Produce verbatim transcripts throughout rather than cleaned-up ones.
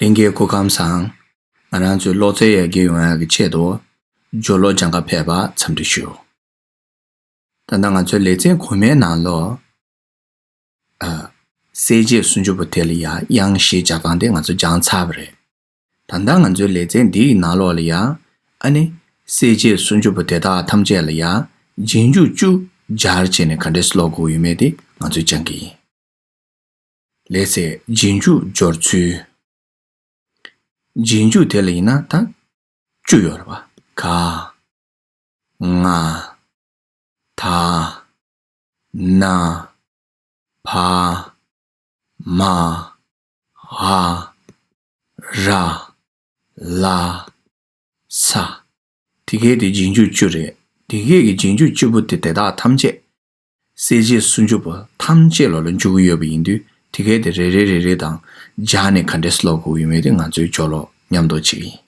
ལྷན་རྒྱས་སྐུ་ཁམས་བཟང་། ང་རང་ཚོའི་ཀློག་རྩལ་ཡར་རྒྱས་ཡོང་ཡག་གི་ཆེད་དུ་སྦྱོར་ཀློག་སྦྱང་གར་ཕེབས་པར་འཚམས་འདྲི་ཞུ། ད་ལྟ་ང་ཚོའི་ལེ་ཚན་གོང་མའི་ནང་ལོགས། ཨ། གསལ་བྱེད་སུམ་ཅུ་པོ་དེ་ལ་ཡང་དབྱངས་བཞི་སྦྱར་སྟངས་དེ་ང་ཚོ་སྦྱངས་ཚར་བ་རེད། ད་ལྟ་ང་ཚོའི་ལེ་ཚན་འདིའི་ནང་ལོགས་ལ་ཡང་ཨ་ནི་གསལ་བྱེད་སུམ་ཅུ་པོ་དེ་དག་ཐམས་ཅད་ལ་ཡང་རྗེས་འཇུག་བཅུ་སྦྱར་བྱས་ནས་ག་འདྲས་ཀློག་དགོས་ཡོད་མེད་དེ་ང་ཚོས་སྦྱང་གི་ཡིན། ལེ་ཚན་རྗེས་འཇུག་སྦྱོར་ཚུལ། རྗེས་འཇུག་དེ་ལ་ཡིན་ན་ད་བཅུ་ཡོད་རེད་པ། ག་ང་། ད། ན། བ། མ། འ། ར། ལ། ས། དེ་གའི་དེ་རྗེས་འཇུག་བཅུ་རེད། དེ་གའི་གི་རྗེས་འཇུག་བཅུ་པོ་དེ་དེ་དག་ཐམས་ཅད། གསལ་བྱེད་སུམ་ཅུ་པོ་ཐམས་ཅད་ལོགས་ལ་འཇུག་གི་ཡོད་པ་ཡིན་དུས་དེ་གའི་དེ་རེ་རེ་རེ་རེ་དང་སྦྱར་ནས་ག་འདྲས་ཀློག་དགོས་ཡོད་མེད་དེ་ང་ཚོས་སྦྱོར་ཀློག་མཉམ་དུ་བྱེད་ཀྱི་ཡིན།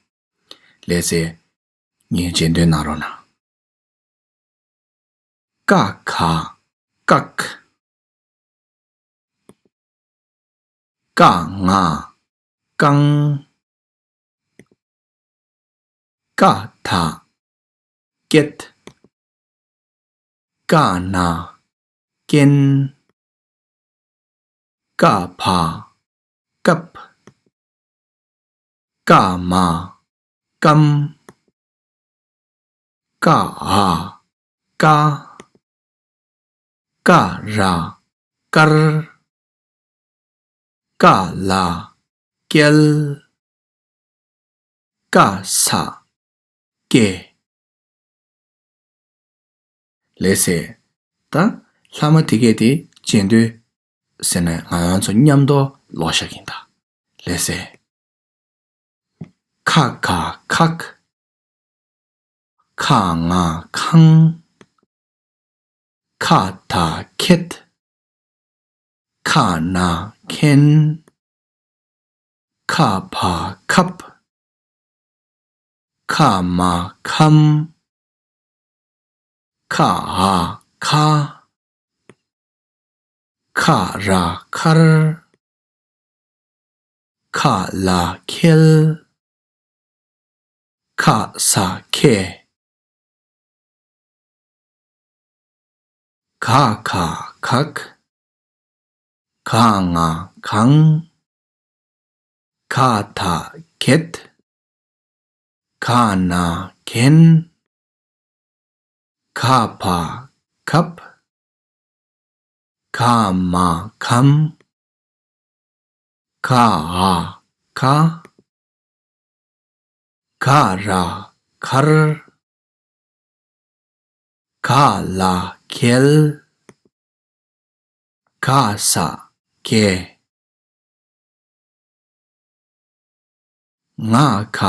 ལེ་ཚན། ངས་རྗེས་ཟློས་གནང་རོགས་གནང་། ཀ་ཁ་ཀག་ཀ་ང་ཀང་། ཀ་ད་ཀེད། ཀ་ན་ཀན། ཀ་བ་ཀབ། ཀ་མ་ཀམ། ཀ་འ་ཀ། ཀ་ར་ཀར། ཀ་ལ་ཀལ། ཀ་ས་ཀེ། ལེ་ཚན། ད་ལྷག་མ་དེ་གས་དེ་རྗེས་ཟློས་ཟེར་ནས་ང་རང་ཚོ་མཉམ་དུ་ཀློག་བཞག་གི་ཡིན་ད། ལེ་ཚན། ཁ་ཁ་ཁག་ཁ་ང་ཁང་། ཁ་ད་ཁེད། ཁ་ན་ཁེན། ཁ་བ་ཁབ། ཁ་མ་ཁམ། ཁ་འ་ཁ། ཁ་ར་ཁར། ཁ་ལ་ཁེལ། ཁ་ས་ཁེ། ག་ཁ་གག་ག་ང་གང་། ག་ད་གེད། ག་ན་གེན། ག་བ་གབ། ག་མ་གམ། ག་འ་ག། ག་ར་གར། ག་ལ་གེལ། ག་ས་གེ། ང་ག་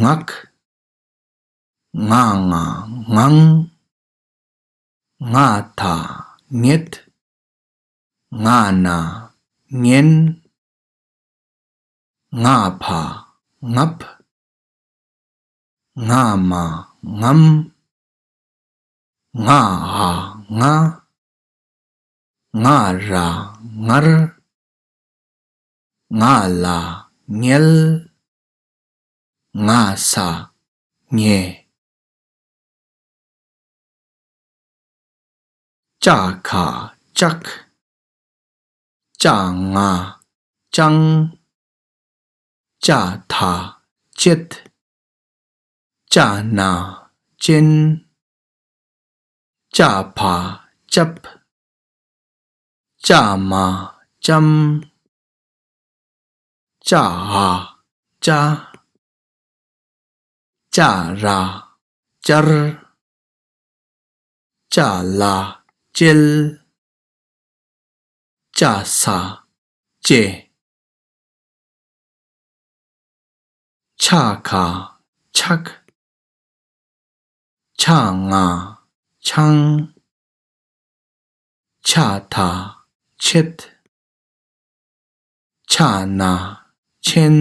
ངག་ང་ང་ངང་། ང་ད་ངེད། ང་ན་ངེན། ང་བ་ངབ། ང་མ་ངམ། ང་འ་ང་། ང་ར་ངར། ང་ལ་ངལ། ང་ས་ངེ། ཅ་ག་ཅག་ཅ་ང་ཅང་། ཅ་ད་ཅེད། ཅ་ན་ཅེན། ཅ་བ་ཅབ། ཅ་མ་ཅམ། ཅ་འ་ཅ། ཅ་ར་ཅར། ཅ་ལ་ཅལ། ཅ་ས་ཅེ། ཆ་ག་ཆག་ཆ་ང་ཆང་། ཆ་ད་ཆེད། ཆ་ན་ཆེན།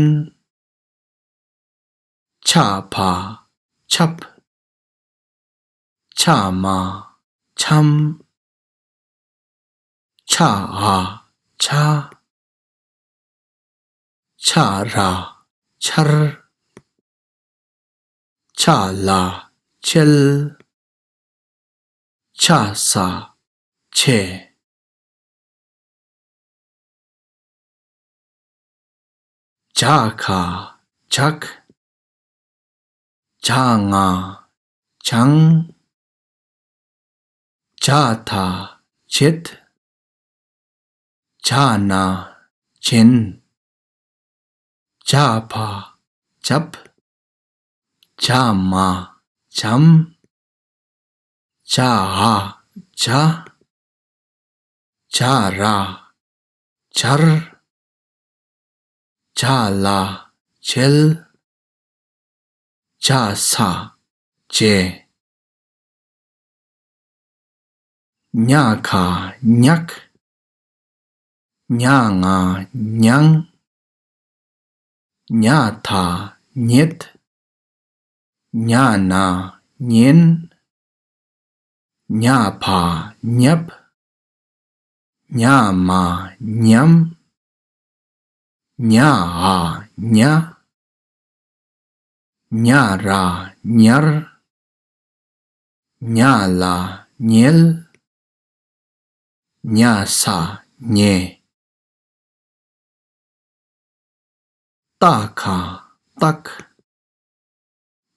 ཆ་བ་ཆབ། ཆ་མ་ཆམ། ཆ་འ་ཆ། ཆ་ར་ཆར། ཆ་ལ་ཆལ། ཆ་ས་ཆེ། ཇ་ག་ཇག། ཇ་ང་ཇང་། ཇ་ད་ཇེད། ཇ་ན་ཇེན། ཇ་བ་ཇབ། ཇ་མ་ཇམ། ཇ་འ་ཇ། ཇ་ར་ཇར། ཇ་ལ་ཇལ། ཇ་ས་ཇེ། ཉ་ག་ཉག། ཉ་ང་ཉང་། ཉ་ད་ཉེད། ཉ་ན་ཉེན། ཉ་བ་ཉབ། ཉ་མ་ཉམ། ཉ་འ་ཉ། ཉ་ར་ཉར། ཉ་ལ་ཉལ། ཉ་ས་ཉེ། ཏ་ག་ཏག།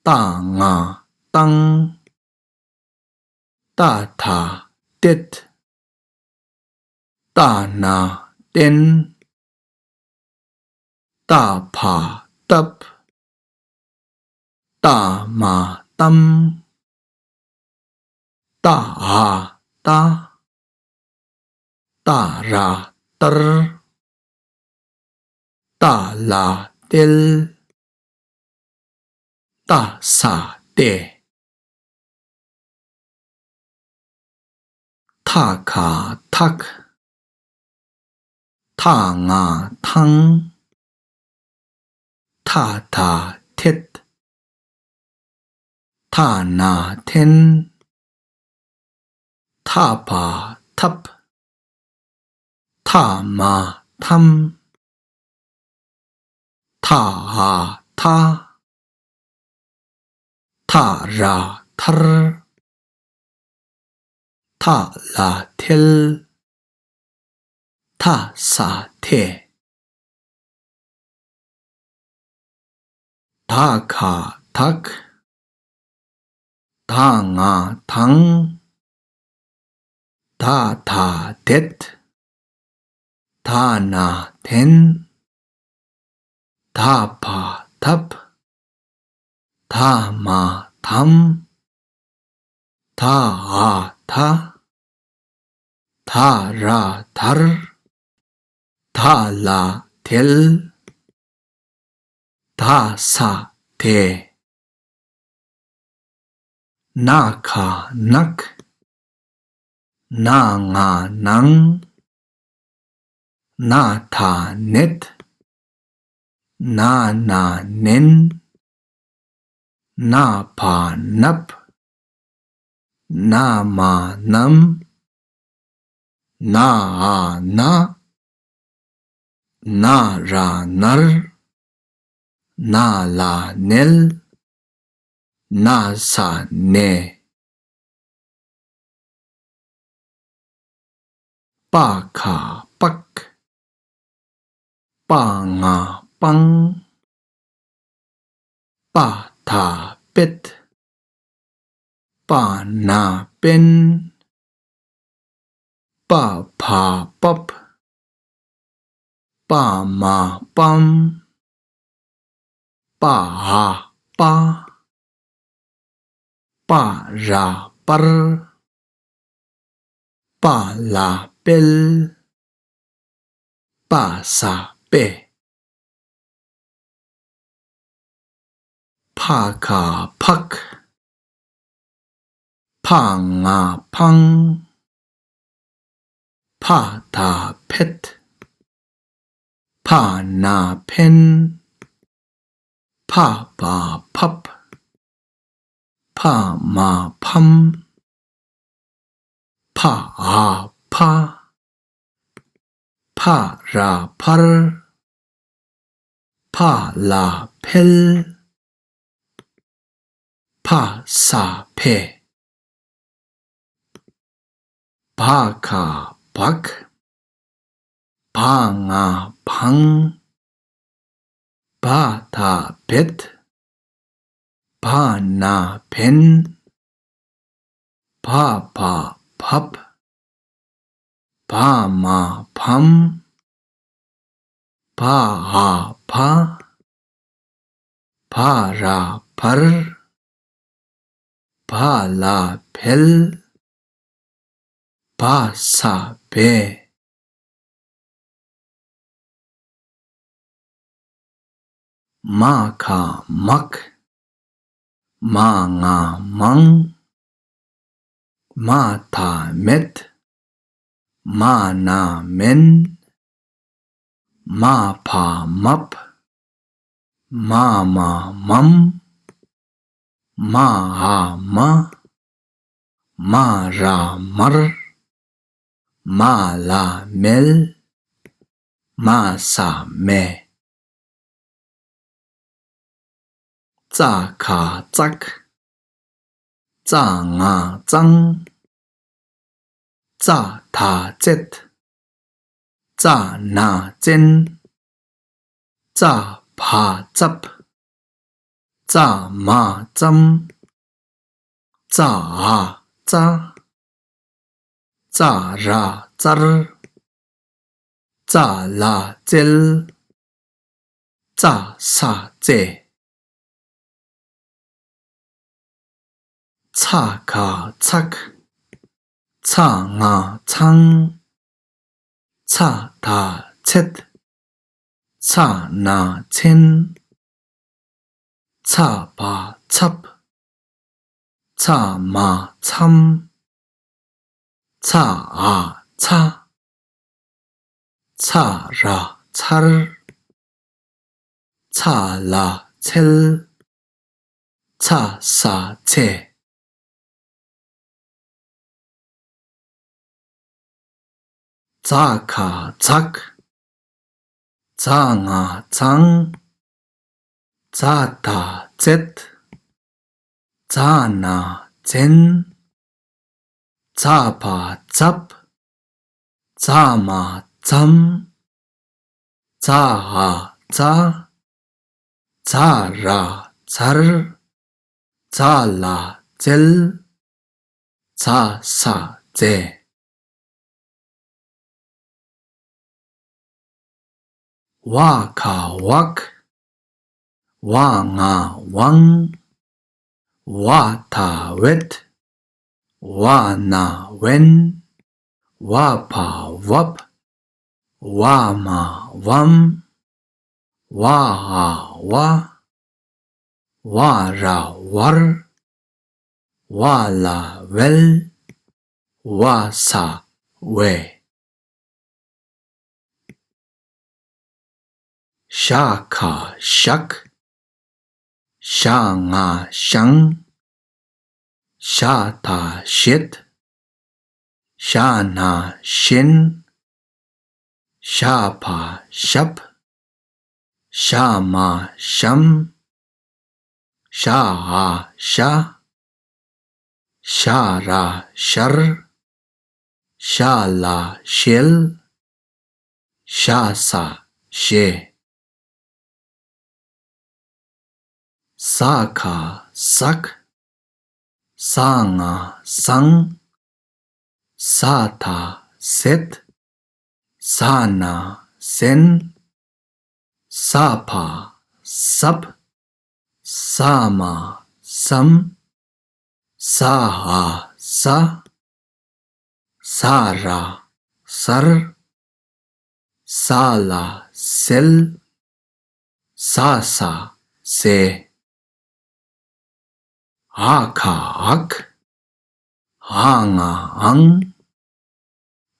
ཏ་ང་ཏང་། ཏ་ད་ཏེད། ཏ་ན་ཏེན། ཏ་བ་ཏབ། ཏ་མ་ཏམ། ཏ་འ་ཏ། ཏ་ར་ཏར། ཏ་ལ་ཏེལ། ཏ་ས་ཏེ། ཐ་ག་ཐག། ཐ་ང་ཐང་། ཐ་ད་ཐེད། ཐ་ན་ཐེན། ཐ་བ་ཐབ། ཐ་མ་ཐམ། ཐ་འ་ཐ། ཐ་ར་ཐར། ཐ་ལ་ཐལ། ཐ་ས་ཐེ། ད་ག་དག། ད་ང་དང་། ད་ད་དེད། ད་ན་དེན། ད་བ་དབ། ད་མ་དམ། ད་འ་དྷ། ད་ར་དར། ད་ལ་དེལ། ད་ས་དེ། ན་ག་ནག། ན་ང་ནང་། ན་ད་ནེད། ན་ན་ནན། ན་བ་ནབ། ན་མ་ནམ། ན་འ་ན། ན་ར་ནར། ན་ལ་ནེལ། ན་ས་ནེ། པ་ག་པག། པ་ང་པང་། པ་ད་པེད། པ་ན་པེན། པ་བ་པབ། པ་མ་པམ། པ་འ་པ། པ་ར་པར། པ་ལ་པེལ། པ་ས་པེ། ཕ་ག་ཕག། ཕ་ང་ཕང་། ཕ་ད་ཕེད། ཕ་ན་ཕེན། ཕ་བ་ཕབ། ཕ་མ་ཕམ། ཕ་འ་ཕ། ཕ་ར་ཕར། ཕ་ལ་ཕལ། ཕ་ས་ཕེ། བ་ག་བག་བ་ང་བང་། བ་ད་བེད། བ་ན་བེན། བ་བ་བབ། བ་མ་བམ། བ་འ་བ། བ་ར་བར། བ་ལ་བེལ། བ་ས་བེ། མ་ག་མག་མ་ང་མང་། མ་ད་མེད། མ་ན་མེན། མ་བ་མབ། མ་མ་མམ། མ་འ་མ། མ་ར་མར། མ་ལ་མལ། མ་ས་མེ། ཙ་ག་ཙག་ཙ་ང་ཙང་། ཙ་ད་ཙེད། ཙ་ན་ཙེན། ཙ་བ་ཙབ། ཙ་མ་ཙམ། ཙ་འ་ཙ། ཙ་ར་ཙར། ཙ་ལ་ཙེལ། ཙ་ས་ཙེ། ཚ་ག་ཚག་ཚ་ང་ཚང་། ཚ་ད་ཚེད། ཚ་ན་ཚེན། ཚ་བ་ཚབ། ཚ་མ་ཚམ། ཚ་འ་ཚ། ཚ་ར་ཚར། ཚ་ལ་ཚེལ། ཚ་ས་ཚེ། ཛ་ག་ཛག་ཛ་ང་ཛང་། ཛ་ད་ཛད། ཛ་ན་ཛེན། ཛ་བ་ཛབ། ཛ་མ་ཛམ། ཛ་འ་ཛ། ཛ་ར་ཛར། ཛ་ལ་ཛལ། ཛ་ས་ཛེ། ཝ་ག་ཝག་ཝ་ང་ཝང་། ཝ་ད་ཝེད། ཝ་ན་ཝེན། ཝ་བ་ཝབ། ཝ་མ་ཝམ། ཝ་འ་ཝ། ཝ་ར་ཝར། ཝ་ལ་ཝལ། ཝ་ས་ཝེ། ཞ་ག་ཞག་ཞ་ང་ཞང་། ཞ་ད་ཞེད། ཞ་ན་ཞེན། ཞ་བ་ཞབ། ཞ་མ་ཞམ། ཞ་འ་ཞ། ཞ་ར་ཞར། ཞ་ལ་ཞལ། ཞ་ས་ཞེ། ཟ་ག་ཟག་ཟ་ང་ཟང་། ཟ་ད་ཟད། ཟ་ན་ཟེན། ཟ་བ་ཟབ། ཟ་མ་ཟམ། ཟ་འ་ཟ། ཟ་ར་ཟར། ཟ་ལ་ཟལ། ཟ་ས་ཟེ། འ་ག་འག་འ་ང་འང་།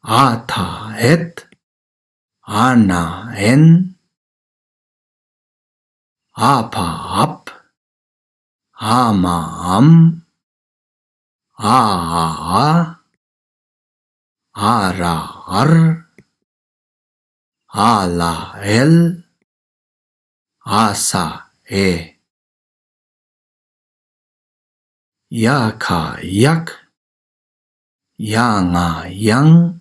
འ་ད་འད། འ་ན་འན། འ་བ་འབ། འ་མ་འམ། འ་འ་འ། འ་ར་འར། འ་ལ་འལ། འ་ས་འོས། ཡ་ག་ཡག་ཡ་ང་ཡང་།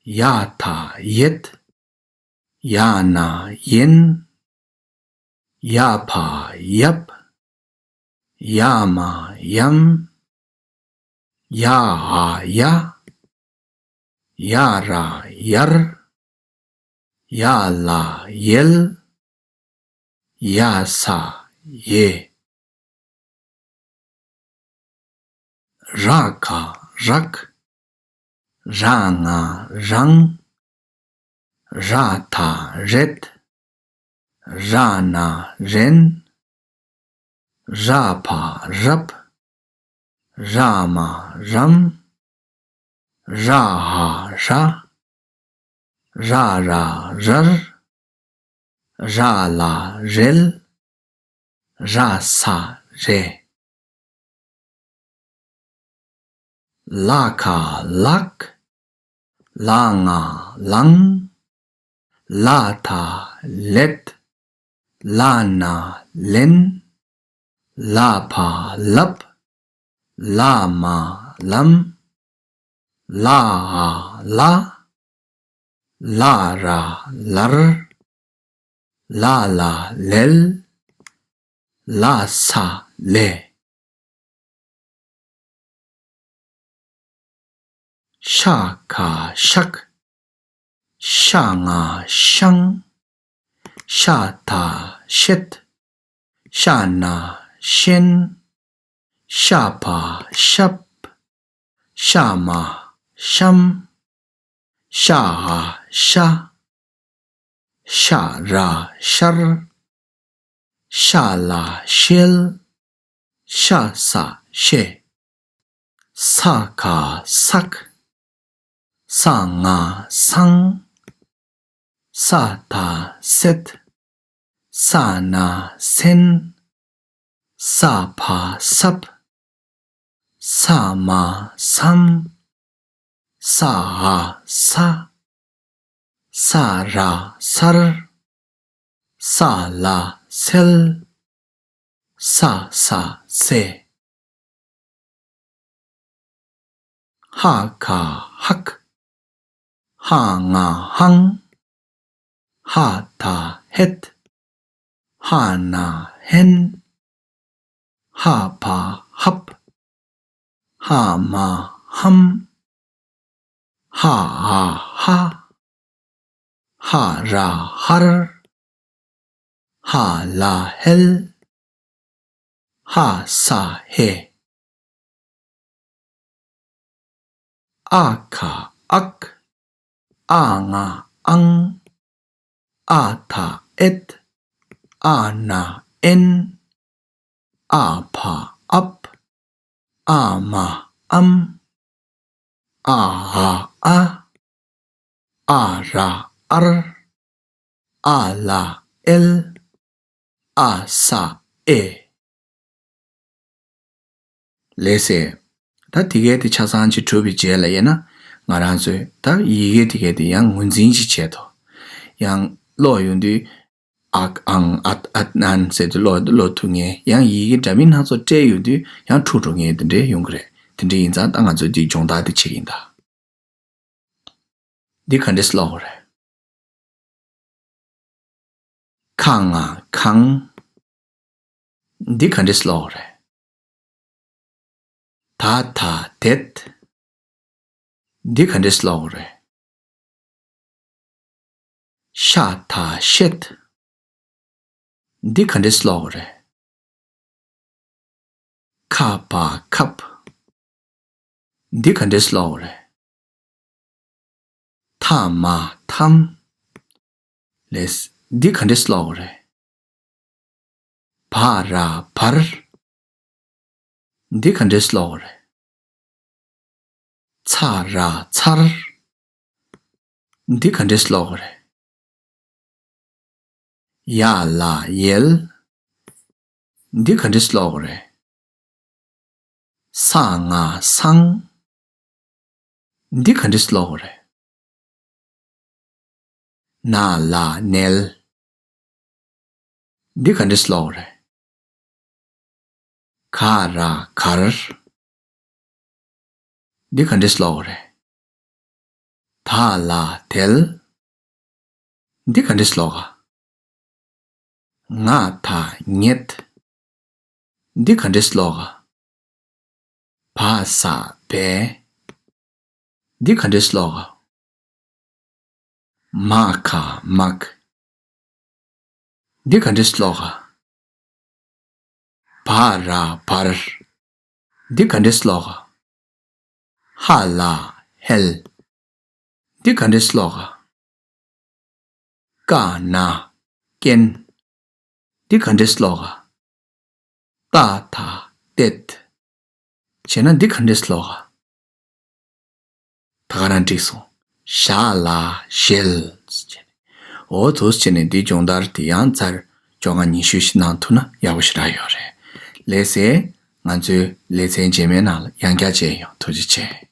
ཡ་ད་ཡད། ཡ་ན་ཡན། ཡ་བ་ཡབ། ཡ་མ་ཡམ། ཡ་འ་ཡ། ཡ་ར་ཡར། ཡ་ལ་ཡལ། ཡ་ས་ཡོས། ར་ག་རག་ར་ང་རང་། ར་ད་རེད། ར་ན་རན། ར་བ་རབ། ར་མ་རམ། ར་འ་ར། ར་ར་རར། ར་ལ་རལ། ར་ས་རོས། ལ་ག་ལག་ལ་ང་ལང་། ལ་ད་ལད། ལ་ན་ལེན། ལ་བ་ལབ། ལ་མ་ལམ། ལ་འ་ལ། ལ་ར་ལར། ལ་ལ་ལལ། ལ་ས་ལོས། ཤ་ག་ཤག་ཤ་ང་ཤང་། ཤ་ད་ཤེད། ཤ་ན་ཤེན། ཤ་བ་ཤབ། ཤ་མ་ཤམ། ཤ་འ་ཤ། ཤ་ར་ཤར། ཤ་ལ་ཤེལ། ཤ་ས་ཤོས། ས་ག་སག་ས་ང་སང་། ས་ད་སད། ས་ན་སེན། ས་བ་སབ། ས་མ་སམ། ས་འ་ས། ས་ར་སར། ས་ལ་སལ། ས་ས་སོས། ཧ་ག་ཧག་ཧ་ང་ཧང་། ཧ་ད་ཧེད། ཧ་ན་ཧེན། ཧ་བ་ཧབ། ཧ་མ་ཧམ། ཧ་འ་ཧ། ཧ་ར་ཧར། ཧ་ལ་ཧེལ། ཧ་ས་ཧོས། ཨ་ག་ཨག་ཨ་ང་ཨང་། ཨ་ད་ཨེད། ཨ་ན་ཨེན། ཨ་བ་ཨབ། ཨ་མ་ཨམ། ཨ་འ་ཨ། ཨ་ར་ཨར། ཨ་ལ་ཨེལ། ཨ་ས་ཨོས། ལགས་སེ། ད་དེ་གའི་དེ་ཆ་ཚང་ཅིག་གྲུབ་པའི་རྗེས་ལ་ཡིན་ན། ང་རང་ཚོས་ད་ཡི་གེ་དེ་གའི་དེ་ཡང་ངོས་འཛིན་ཅིག་བྱས་ཐོག་ཡང་ཀློག་ཡོང་དུས། ཨག་ཨང་ཨད་ཨད་ཨན་ཟེར་དུས་ཀློག་ཀློག་ཐུབ་ངེས། ཡང་ཡི་གེ་འདྲ་མིན་སྣ་ཚོགས་སྤྲད་ཡོང་དུས་ཡང་འཁྲུག་འགྲོ་ངེས་དེ་འདྲས་ཡོང་གི་རེད། དེ་འདྲས་ཡིན་ཙང་ད་ང་ཚོས་འདི་སྦྱོང་བརྡར་དེ་བྱེད་ཀྱི་ཡིན་ད། འདི་ག་འདྲས་ཀློག་དགོས་རེད། ཁ་ང་ཁང་། འདི་ག་འདྲས་ཀློག་དགོས་རེད། ད་ད་དེད། འདི་ག་འདྲས་ཀློག་དགོས་རེད། ཤ་ད་ཤེད། འདི་ག་འདྲས་ཀློག་དགོས་རེད། ཁ་བ་ཁབ། འདི་ག་འདྲས་ཀློག་དགོས་རེད། ཐ་མ་ཐམ། ལགས། འདི་ག་འདྲས་ཀློག་དགོས་རེད། བ་ར་བར། འདི་ག་འདྲས་ཀློག་དགོས་རེད། ཚ་ར་ཚར། འདི་ག་འདྲས་ཀློག་དགོས་རེད། ཡ་ལ་ཡལ། འདི་ག་འདྲས་ཀློག་དགོས་རེད། ས་ང་སང་། འདི་ག་འདྲས་ཀློག་དགོས་རེད། ན་ལ་ནལ། འདི་ག་འདྲས་ཀློག་རེད། ག་ར་གར། འདི་ག་འདྲས་ཀློག་རེད། ད་ལ་དལ། འདི་ག་འདྲས་ཀློག་ག་ང་ད་ཉལ། འདི་ག་འདྲས་ཀློག་ག་བ་ས་བས། འདི་ག་འདྲས་ཀློག་ག་མ་ཁ་མག་འདི་ག་འདྲས་ཀློག་ག་བ་ར་བར། འདི་ག་འདྲས་ཀློག་ག་ཧ་ལ་ཧེལ། འདི་ག་འདྲས་ཀློག་ག་ཀ་ན་ཀན། འདི་ག་འདྲས་ཀློག་ག་ཏ་ཐ་ཏེད། བྱས་ན་འདི་ག་འདྲས་ཀློག་ག་ད་ག་རང་འགྲིག་སོང་། ཞ་ལ་ཞལ། འོ་ཐུགས་རྗེ་ཆེ། ནས་འདིའི་སྦྱོང་བརྡར་དེ་ཡང་ཚར་བཅོ་ལྔ་ཉི་ཤུ་ཞིག་གནང་ཐུབ་ན་ཡག་པོ་ཞེ་དྲག་ཡོད་རེད། ལགས་སེ། ང་ཚོའི་ལེ་ཚན་རྗེས་མའི་ནང་ལ་ཡང་བསྐྱར་མཇལ་ཡོང་། ཐུགས་རྗེ་ཆེ།